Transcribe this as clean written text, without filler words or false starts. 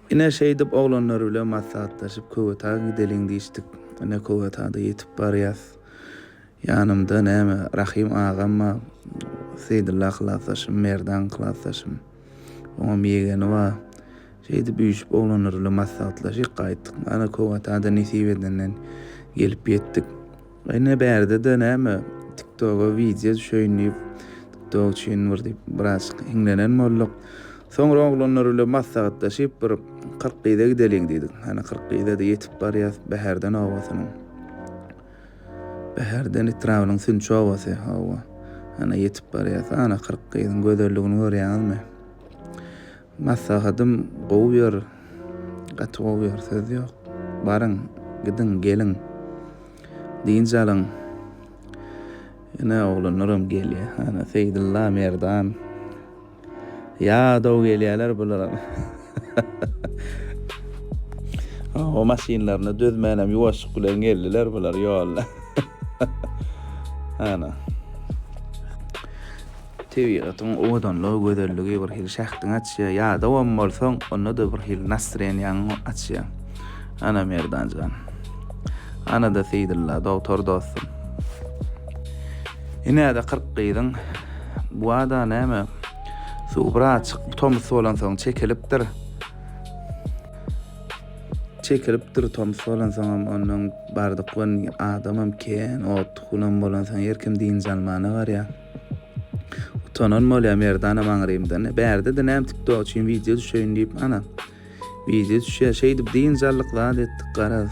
Ine şeýdip oglanlar bilen maslahatlaşyp Köwetaga gideliň diýişdik. Ine Köwetaga-da ýetip barýas. Ýanymda näme Rahym agam bar, Seýdylla klasdaşym, Merdan klasdaşym. Oňam ýegeni bar. Şeýdip üýşüp oglanlar bilen maslahatlaşyp gaýtdyk. Ana Köwetaga-da nesip edenden gelip ýetdik. Ine bärde-de näme tiktoga wideo düşeýin diýip tiktok üçin bir diýip birazjyk hiňlenen bolduk. Soňra oglanlar bilen maslahatlaşyp bir 40 gyza gideliň diýdik. Hany 40 gyza-da ýetip barýas Bäherden obasynyň. Bäherden etrabynyň Sünçi obasy hawa. Hany ýetip barýas. Ana 40 gyzyň gözelligini görýäňizmi? Maslahatym gowy ýer. Gaty gowy ýer söz ýok. Baryň, gidiň, geliň. Dynç alyň. Ine oglanlaram gelýär. Ana Seýdylla, Merdan. Ýadaw gelýärler bularam. O maşynlaryny düzmänem ýuwaşlyk bilen geldiler bular ýolda. Ana. Tebigatyň owadanlygy, gözelligi bir hili şähdiňi açýar. Ýadawam bolsaň, onda-da bir hili nastreniýaňy açýar. Ana Merdanjan. Ana-da Seýdylla, dogtor dostum. Ine-de 40 gyzyň bu ada näme? Suw birazjyk tomus bolansoň çekilipdir. Çekilipdir tomus bolansoňam ondan bardyk welin adamam kän ot hulam bolansoň her kim dynç almana barýar. Utanan bolýar Merdanam aňrymdan. Bärde-de näme tiktok üçin wideo düşeýin diýip ana wideo düşýär. Şeýdip dynç aldyk zat etdik garaz.